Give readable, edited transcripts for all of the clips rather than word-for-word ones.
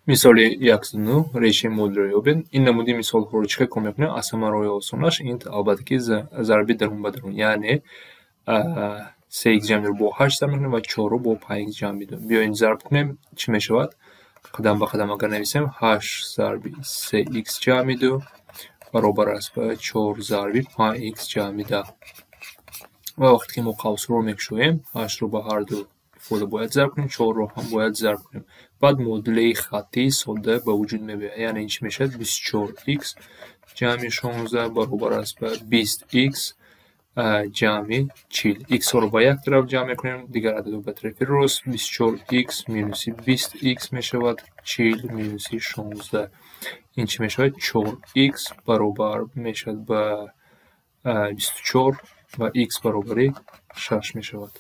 Мисоли 109 решаи модулро ёбед. Ин намуди мисолҳоро чӣ хел кор мекунем? Аз ҳама роҳи осонаш ин албатта ки зарби дарун ба дарун, яъне 3x ҷамъи бо 8 зарб мекунем ва 4-ро бо 5x ҷамъ медиҳем. Биёед зарб кунем, чӣ мешавад? Қадам ба қадам агар нависем, 8 зарби 3x ҷамъи 2 баробар аст ба 4 зарби 5x ҷамъи 10. Ва вақте ки мо қавсҳоро мекушоем, 8-ро ба ҳар ду ифода бояд зарб кунем, 4-ро ҳам бояд зарб кунем. Баъд модулаи хаттии сода ба вуҷуд меояд. Яъне ин чӣ мешавад? 24x ҷамъи 16 баробар аст ба 20x ҷамъи 40. X-ҳоро ба як тараф ҷамъ мекунем, дигар ададҳо ба тарафи рост. 24x минуси 20x мешавад 40 минуси 16. Ин чӣ мешавад? 4x баробар мешавад ба 24 ва x баробари 6 мешавад.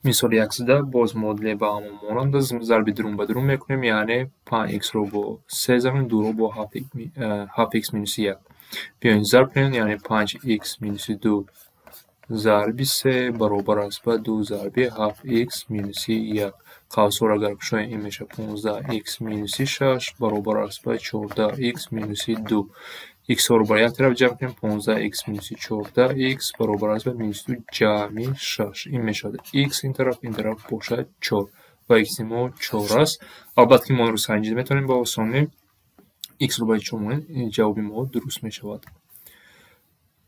Мисоли 110 боз модуле ба ҳамон монанд аст. Зарби дарун ба дарун мекунем, яъне 5x-ро бо 3 зарб мекунем, 2-ро бо 7x минуси 1. Биёед зарб кунем, яъне 5x минуси 2 зарби 3 баробар аст ба 2 зарби 7x минуси 1. Қавсҳоро агар кушоем, ин мешавад 15x минуси 6 баробар аст ба 14x минуси 2. X-ҳоро ба як тараф ҷамъ кунем, 15x минуси 14x баробар аст ба минуси 2 ҷамъи 6. Ин мешавад x ин тараф бошад 4 ва x-и мо 4 аст. Албатта ки мо онро санҷида метавонем ба осонӣ. X-ро ба 4 монем, ҷавоби мо дуруст мешавад.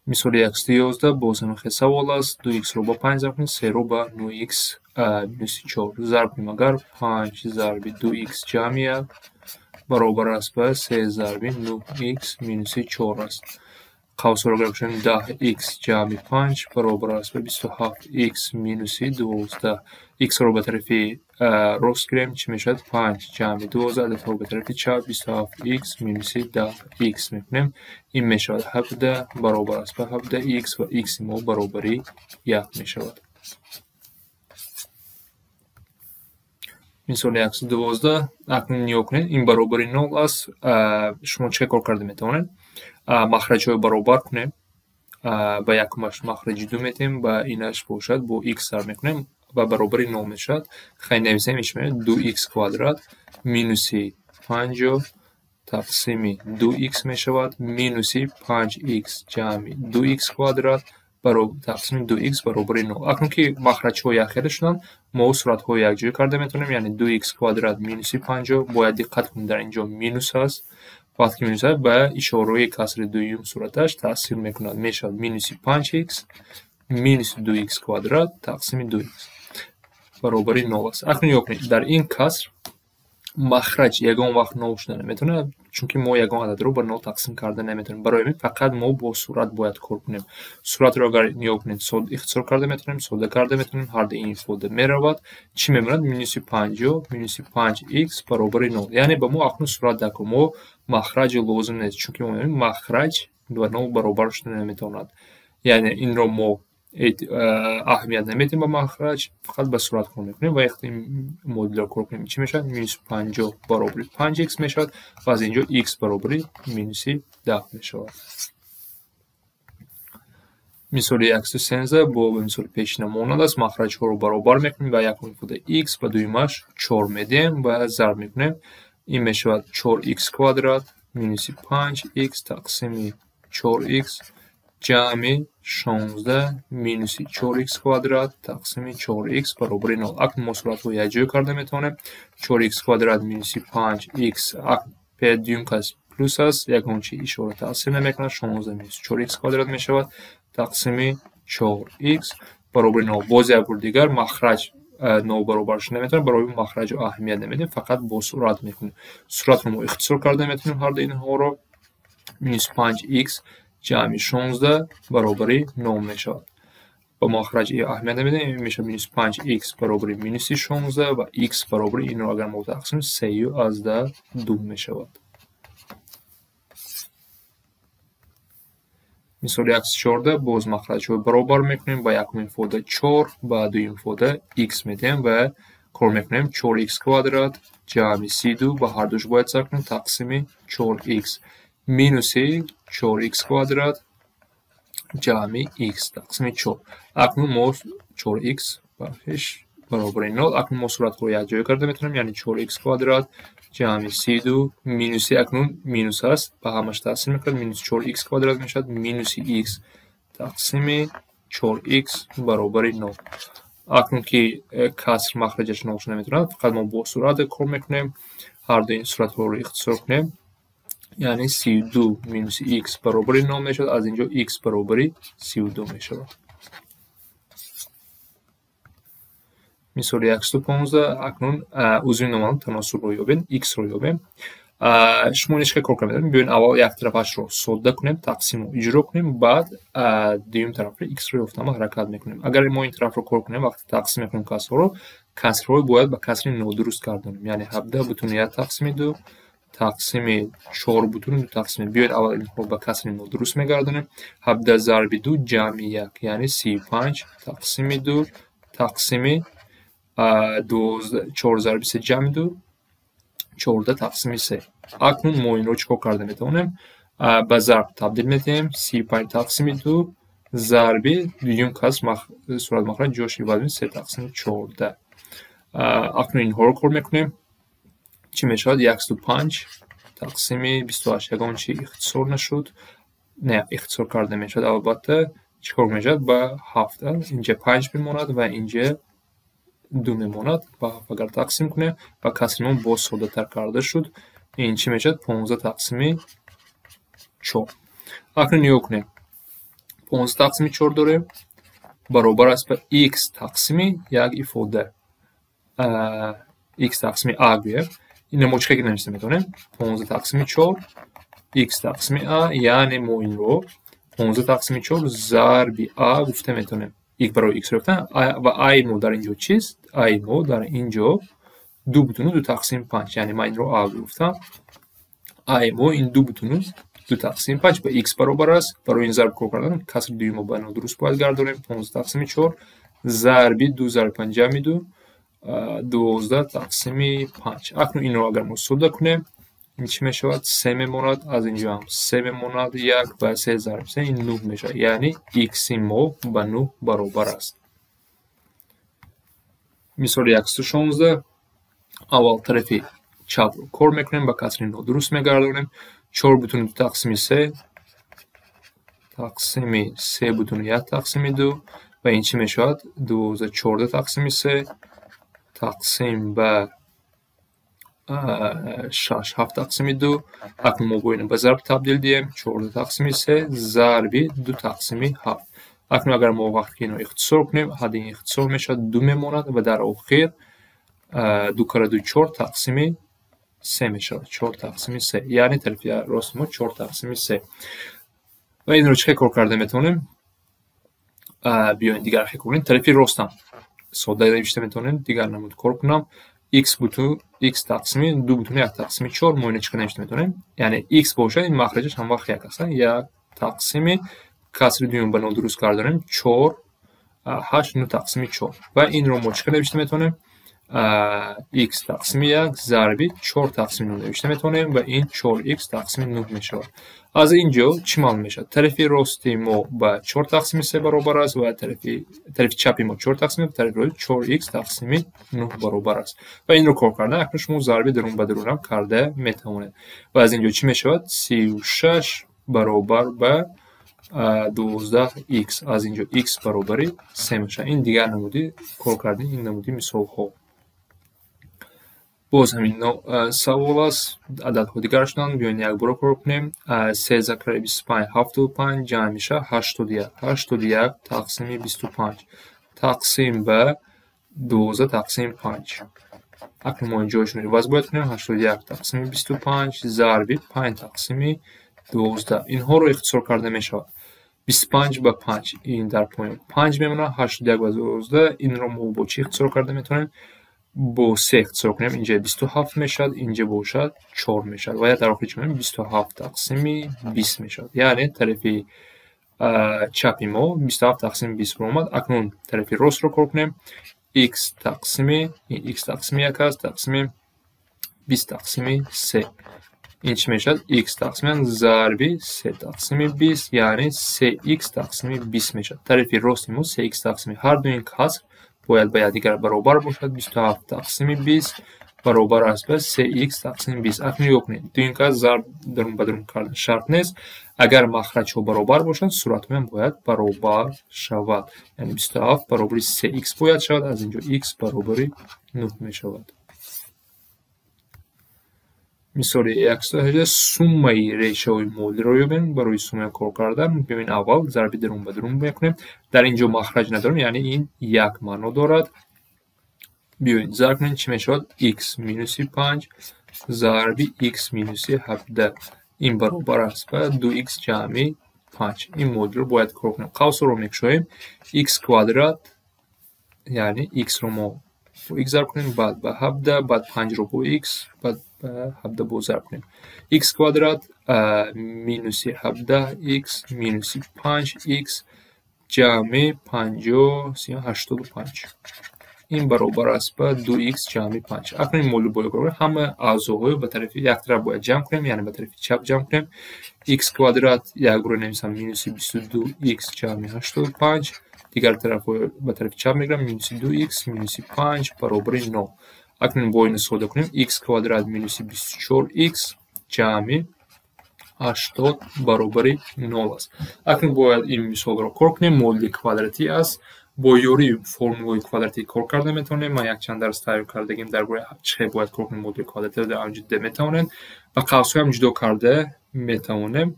Мисоли 111 боз ҳамин хел савол аст. 2x-ро ба 5 зарб кунем, 3-ро ба 9x минуси 4 зарб кунем. Агар 5 зарби 2x ҷамъи 1 баробар аст ба 3 зарби 9x минуси 4 аст. Қавсҳоро агар кушоем, 10x ҷамъи 5 баробар аст ба 27x минуси 12. X-ҳоро ба тарафи рост гирем, чӣ мешавад? 5 ҷамъи 12, ададҳоро ба тарафи чап 27x минуси 10x мекунем. Ин мешавад 17 баробар аст ба 17x ва x-и мо баробари 1 мешавад. Мисоли 112 акнун нигоҳ кунед, ин баробари 0 аст. Шумо чӣ кор карда метавонед? Махраҷҳоро баробар кунем. Ба якумаш махраҷи 2 метем, ба инаш бошад бо x зарб мекунем ва баробари 0 мешавад. Хай нависем, ин чӣ мешавад? 2x квадрат минуси 50 тақсими 2x мешавад минуси 5x ҷамъи 2x квадрат тақсими 2x баробари 0. Акнун ки махраҷҳо якхела шуданд, мо суратҳоро якҷоя карда метавонем, яъне 2x квадрат минуси 50. Бояд диққат кунем, дар ин ҷо минус аст. Вақте ки минус аст, ба ишораи касри дуюм сураташ таъсир мекунад. Мешавад минуси 5x минуси 2x квадрат тақсими 2x баробари 0 аст. Акнун нигоҳ кунед, дар ин каср махраҷ ягон вақт 0 шуда наметавонад, чунки мо ягон ададро ба 0 тақсим карда наметавонем. Барои ҳамин фақат мо бо сурат бояд кор кунем. Суратро агар нигоҳ кунед, ихтисор карда метавонем, сода карда метавонем, ҳар ду ин ифода меравад. Чӣ мемонад? Минуси 50 минуси 5x баробари 0. Яъне ба мо акнун сурат даркор, мо махраҷ лозим нест, чунки мо мебинем махраҷ ба 0 баробар шуда наметавонад. Яъне инро мо аҳамият намедиҳем ба махраҷ, фақат ба сурат кор мекунем ва вақте модулро кор кунем, чӣ мешавад? Минуси 50 баробари 5x мешавад ва аз инҷо x баробари минуси 10 мешавад. Мисоли 113 бо мисоли пешина монанд аст. Махраҷҳоро баробар мекунем, ба якум ифода x, ба дуюмаш 4 медиҳем ва зарб мекунем. Ин мешавад 4x квадрат минуси 5x тақсими 4x ҷамъи 16 минуси 4x квадрат тақсими 4x баробари 0. Акнун мо суратҳоро якҷоя карда метавонем. 4x квадрат минуси 5x дуюм кас плюс аст, ягон чи ишора таъсир намекунад. 16 минуси 4x квадрат мешавад тақсими 4x баробари 0. Боз як бор дигар махраҷ 0 баробар шуда наметавонад, барои махраҷро аҳамият намедиҳем, фақат бо сурат мекунем. Суратро мо ихтисор карда метавонем ҳар ду инҳоро. Минус 5x ҷамъи 16 баробари 0 мешавад. Ба махраҷ аҳамият намедиҳем, мешавад минус 5x баробари минуси 16 ва x баробари инро агар мо тақсим 3,2 мешавад. Мисоли 114 боз махраҷҳоро баробар мекунем, ба якум ифода 4, ба дуюм ифода x медиҳем ва кор мекунем 4x квадрат ҷамъи 32 ба ҳар душ бояд зарб кунем тақсими 4x минуси 4x квадрат ҷамъи x тақсими 4. Акнун мо 4x баробари 0. Акнун мо суратҳоро якҷоя карда метавонем, яъне 4x квадрат ҷамъи 32 минуси, акнун минус аст, ба ҳамаш таъсир мекунад, минус 4x квадрат мешавад, минуси x тақсими 4x баробари 0. Акнун ки каср махраҷаш 0 шуда наметавонад, фақат мо бо сурат кор мекунем, ҳар ду ин суратҳоро ихтисор кунем, яъне 32 минуси x баробари 0 мешавад, аз инҷо x баробари 32 мешавад. Мисоли 115. Акнун узви номаълум таносубро ёбем, x-ро ёбем. Шумо низ кор карда метавонед. Биёед аввал як тарафашро содда кунем, тақсимро иҷро кунем, баъд дуюм тарафро x-ро ёфтан ҳаракат мекунем. Агар мо ин тарафро кор кунем, вақте тақсим мекунем касрҳоро, касрҳоро бояд ба касри нодуруст гардонем. Яъне 17,1 тақсими 2 тақсими 4,2 тақсими. Биёед аввал инҳоро ба касри нодуруст мегардонем. 17 зарби 2 ҷамъи 1, яъне 35 тақсими 2 тақсими 4 зарби 3 ҷамъи 2, 14 тақсими 3. Акнун мо инро чӣ кор карда метавонем? Ба зарб табдил медиҳем. 35 тақсими 2 зарби дуюм каср сурат махраҷ ҷош иваз мекунем 3 тақсими 14. Акнун инҳоро кор мекунем. Чӣ мешавад? 105 тақсими 28. Ягон чи ихтисор нашуд. Не, ихтисор карда мешавад албатта. Чӣ кор мешавад? Ба 7. Инҷа 5 мемонад ва инҷа 2 мемонад. Ба 7 агар тақсим кунем, ба касри мо боз соддатар карда шуд. Ин чӣ мешавад? 15 тақсими 4. Акнун нигоҳ кунем. 15 тақсими 4 дорем, баробар аст ба x тақсими 1 ифода. X тақсими a гӯем. Инро мо чӣ хел нависта метавонем? 15 тақсими 4 x тақсими a, яъне мо инро 15 тақсими 4 зарби a гуфта метавонем. X барои x ёфтан ва a мо дар инҷо чист? A мо дар инҷо 2,2 тақсим 5, яъне ман инро a гуфтам. A мо ин 2,2 тақсим 5 ба x баробар аст. Барои ин зарб кор кардан касри дуюмро ба нодуруст бояд гардонем. 15 тақсими 4 зарби 2 зарби 5 ҷамъи 2, 12 тақсими 5. Акнун инро агар мо содда кунем, ин чӣ мешавад? 3 мемонад, аз инҷо ҳам 3 мемонад, 1 ба 3 зарби 3 ин 9 мешавад. Яъне x-и мо ба 9 баробар аст. Мисоли 116. Аввал тарафи чапро кор мекунем, ба касри нодуруст мегардонем. 4,2 тақсими 3 тақсими 3,1 тақсими 2 ва ин чӣ мешавад? 12 14 тақсими 3 тақсим ба 6 7 тақсими 2. Акнун мо бояд ба зарб табдил диҳем. 14 тақсими 3 зарби 2 тақсими 7. Акнун агар мо вақте ки инро ихтисор кунем, ҳадди ин ихтисор мешавад 2 мемонад ва дар охир 2 кара 2 4 тақсими 3 мешавад. 4 тақсими 3. Яъне тарафи рост мо 4 тақсими 3. Ва инро чӣ хел кор карда метавонем? Биёед дигар хел кор кунем. Тарафи ростам содда навишта метавонем, дигар намуд кор кунам. X бутун x тақсими 2,1 тақсими 4 мо инро чӣ хел навишта метавонем? Яъне x бошад, ин махраҷаш ҳам вақт 1 аст. 1 тақсими касри дуюм ба нодуруст гардонем 4 8 9 тақсими 4. Ва инро мо чӣ хел навишта метавонем? X тақсими 1 зарби 4 тақсими 9 навишта метавонем ва ин 4x тақсими 9 мешавад. Аз ин ҷо чӣ маълум мешавад? Тарафи рости мо ба 4 тақсими 3 баробар аст ва тарафи чапи мо 4 тақсими, тарафи рост 4x тақсими 9 баробар аст. Ва инро кор кардан акнун шумо зарби дарун ба дарунам карда метавонед. Ва аз ин ҷо чӣ мешавад? 36 баробар ба 12x. Аз ин ҷо x баробари 3 мешавад. Ин дигар намуди кор кардани ин намуди мисолҳо. Боз ҳамин савол аст, ададҳо дигар шуданд. Биёед якбора кор кунем. 3 зарби 25 75 ҷамъ мешавад 81. 81 тақсими 25 тақсим ба 12 тақсим 5. Акнун мо ҷойшонро иваз бояд кунем. 81 тақсими 25 зарби 5 тақсими 12. Инҳоро ихтисор карда мешавад. 25 ба 5 ин дар поён 5 мемонад, 81 ба 12 инро мо бо чӣ ихтисор карда метавонем? Бо 3 ихтисор кунем, инҷа 27 мешавад, инҷа бошад 4 мешавад ва дар охир чӣ мемонад? 27 тақсими 20 мешавад. Яъне тарафи чапи мо 27 тақсими 20 баромад. Акнун тарафи ростро кор кунем. X тақсими x тақсими 1 аст, тақсими 20 тақсими 3. Ин чӣ мешавад? X тақсими зарби 3 тақсими 20, яъне 3x тақсими 20 мешавад. Тарафи рости мо 3x тақсими ҳар ду ин каср Бояд ба якдигар баробар бошад. 27 тақсими 20 баробар аст ба 3х тақсими 20. Акнун нигоҳ кунед, дуюм зарб дарун ба дарун кардан шарт нест. Агар махраҷҳо баробар бошанд, суратҳоям бояд баробар шавад. Яъне 27 баробари 3х бояд шавад, аз инҷо х баробари 9 мешавад. Мисоли 118: суммаи решаҳои модулиро ёбем. Барои сумма кор кардан, бибин, аввал зарби дарун ба дарун мекунем. Дар ин ҷо махраҷ надорем, яъне ин як маъно дорад. Биёед, зарб кунем, чӣ мешавад? Х минуси 5 зарби х минуси 17, ин баробар аст ба 2х ҷамъи 5. Ин модулро бояд кор кунем. Қавсро мекушоем, х квадрат, яъне х-ро мо бо х зарб кунем, баъд ба 17, баъд 5-ро бо х, баъд ба 17 боз зарб кунем. Х квадрат минуси 17х минуси 5х ҷамъи 85, ин баробар аст ба 2х ҷамъи 5. Акнун ин модул бояд кор кунем. Ҳама аъзоҳоро ба тарафи як тараф бояд ҷамъ кунем, яъне ба тарафи чап ҷамъ кунем. Х квадрат як бора нависам, минуси 22х ҷамъи 85, дигар тарафҳо ба тарафи чап мегирам, минуси 2х минуси 5 баробари 0. Акнун бо ину сода кунем: х квадрат минуси 24х ҷамъи 80 баробари 0 аст. Акнун бояд ин мисолро кор кунем. Модули квадратӣ аст, бо ёрии формулаи квадратӣ кор карда метавонем. Ман якчанд дарс тайёр кардагим дар бораи чӣ хел бояд кор кунем модули квадратиро, дар анҷо дида метавонем. Ба қавсҳоям ҷудо карда метавонем,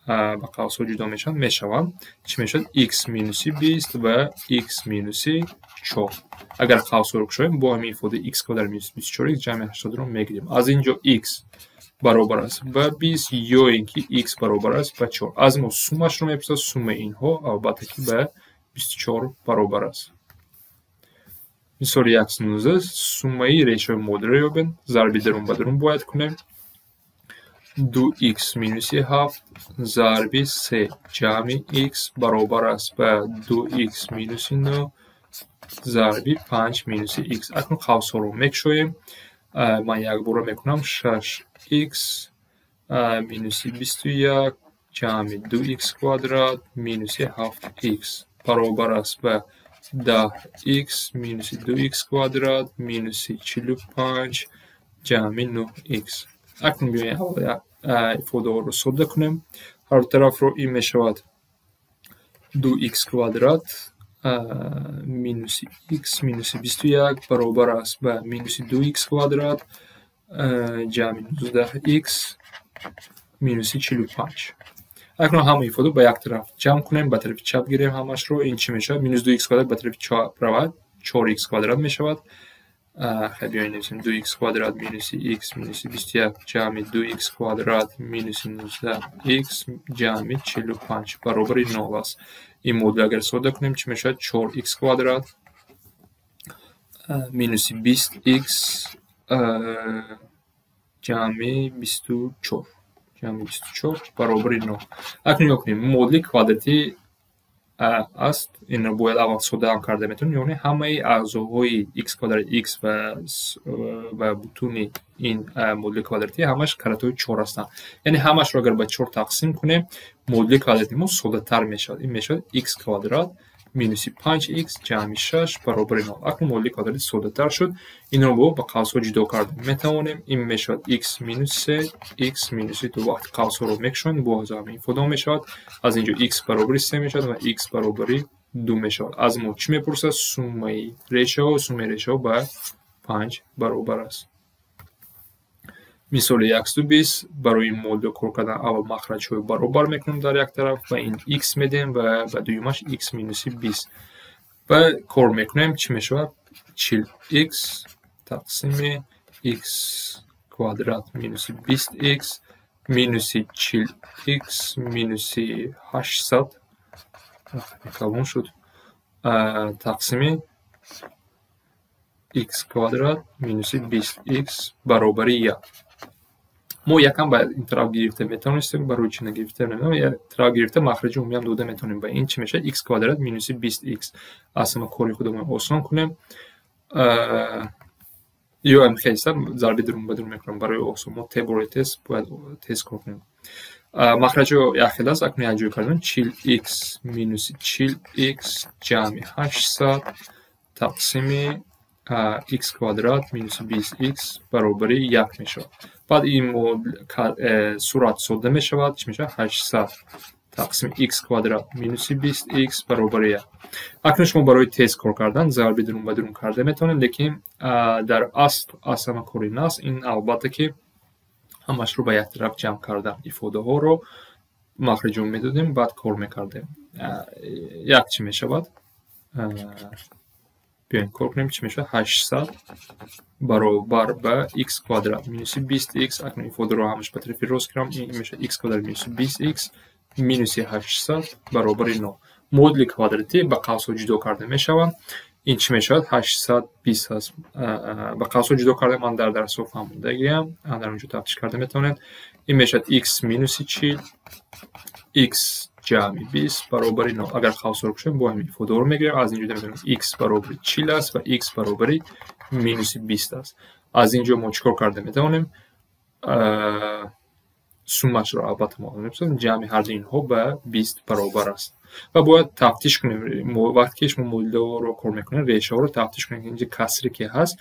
ба қавсҳо ҷудо мешаванд. Чӣ мешавад? Х минуси 20 ва х минуси 4. Агар қавсҳоро кушоем, бо ҳамин ифодаи х квадрат минуси 24х ҷамъи 80-ро мегирем. Аз ин ҷо х баробар аст ба 20 ё ин ки х баробар аст ба 4. Аз мо суммашро мепурсад, суммаи инҳо албатта ки ба 24 баробар аст. Мисоли 119: суммаи решаҳои модулиро ёбем. Зарби дарун ба дарун бояд кунем. 2х минуси 7 зарби 3 ҷамъи х баробар аст ба 2х минуси 9 зарби 5 минуси х. Акнун қавсҳоро мекушоем. Ман якбора мекунам: 6х минуси 21 ҷамъи 2х квадрат минуси 7х баробар аст ба 10х минуси 2х квадрат минуси 45 ҷамъи 9х. Акнун биёем, аввал ифодаҳоро сода кунем ҳар тарафро. Ин мешавад 2х квадрат минуси х минуси 21 баробар аст ба минуси 2х квадрат ҷамъи 19х минуси 45. Акнун ҳама ифода ба як тараф ҷамъ кунем, ба тарафи чап гирем ҳамашро. Ин чӣ мешавад? Минус 2х квадрат ба тарафи чап равад, 4х квадрат мешавад. Хай, биёем нависем: 2х квадрат минуси х минуси 21 ҷамъи 2х квадрат минуси 19х ҷамъи 45 баробари 0 аст. Ин модул агар сода кунем, чӣ мешавад? 4х квадрат минуси 20х ҷамъи 24, ҷамъи 24 баробари 0. Акнун нигоҳ кунем, модули квадратӣ аст, инро бояд аввал содаам карда метавонем. Яъне ҳамаи аъзоҳои х квадрат, х ва бутуни ин модули квадратӣ ҳамаш каратҳои чор ҳастанд. Яъне ҳамашро агар ба чор тақсим кунем, модули квадрати мо содатар мешавад. Ин мешавад х квадрат минуси 5х ҷамъи 6 баробари 0. Акнун модули квадрати содатар шуд. Инро бо қавсҳо ҷудо карда метавонем. Ин мешавад х минус 3, х минуси 2. Вақти қавсҳоро мекушоем, боз ҳамин ифода мешавад. Аз ин ҷо х баробари 3 мешавад ва х баробари 2 мешавад. Аз мо чӣ мепурсад? Суммаи решаҳо. Суммаи решаҳо ба 5 баробар аст. Мисоли 120: барои ин модул кор кардан, аввал махраҷҳоро баробар мекунем. Дар як тараф ба ин х медиҳем ва ба дуюмаш х минуси 20 ва кор мекунем. Чӣ мешавад? 40х тақсими х квадрат минуси 20х минуси 40х минуси 800, калон шуд, тақсими х квадрат минуси 20х баробари 1. Мо якам ба ин тараф гирифта метавонистем, барои чӣ нагирифта, намедонам. Як тараф гирифта, махраҷи умумиам дода метавонем. Ба ин чӣ мешавад? Х квадрат минуси 20х. Аз ҳама кори худамон осон кунем ё ам хеста зарби дарун ба дарун мекунам барои осон. Мо те бори тез бояд тез кор кунем. Махраҷҳо якхел аст. Акнун якҷоя кардем: 40 х минуси 40 х ҷамъи 800. Тақсими х квадрат минуси 20 х баробари як мешавад. Баъд ин сурат содда мешавад. Чӣ мешавад? 800 тақсими х квадрат минуси 20 х баробари як. Акнун шумо барои тез кор кардан зарби дурун ба дурун карда метавонед, лекин дар асл аз ҳама кори нас ин, албатта, ки ҳамашро ба як тараф ҷамъ кардан, ифодаҳоро махраҷон медодем, баъд кор мекардем. Як чӣ мешавад? Биёем, кор кунем. Чӣ мешавад? 800 баробар ба х квадрат минуси 20 х. Акнун ифодаро ҳамаш ба тарафи рост кунам, ин мешавад х квадрат минуси 20 х минуси 800 баробари нол. Модули квадратӣ ба қавсҳо ҷудо карда мешаванд. Ин чӣ мешавад? 820 аст. Ба қавсҳо ҷудо карда ман дар дарсҳо фаҳмондагиам, дар онҷо тафтиш карда метавонед. Ин мешавад х минуси 40, х ҷамъи 20 баробари нол. Агар қавсҳоро кушоем, бо ҳамин ифодаҳоро мегирем. Аз ин ҷо медонем, х баробари 40 аст ва х баробари минуси 20 аст. Аз ин ҷо мо чӣ кор карда метавонем? Суммашро албатта мо мепурсем. Ҷамъи ҳарду инҳо ба 20 баробар аст ва бояд тафтиш кунем. Вақте ки шумо модулҳоро кор мекунед, решаҳоро тафтиш кунед. Инҷа касре ки ҳаст,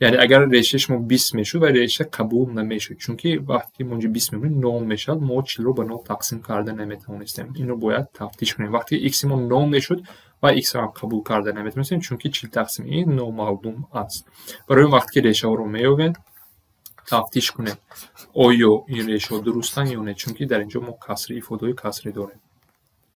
яъне агар решаи шумо 20 мешуд ва реша қабул намешуд, чунки вақте ки мо инҷо 20 мебинем, нол мешавад, мо 40-ро ба нол тақсим карда наметавонистем. Инро бояд тафтиш кунем. Вақте ки икси мо нол мешуд ва иксро ҳам қабул карда наметавонистем, чунки 40 тақсими ин номаълум аст. Барои он вақте ки решаҳоро меёбем, тафтиш кунем, оё ин решаҳо дурустанд ё не, чунки дар ин ҷо мо касри, ифодаҳои касрӣ дорем.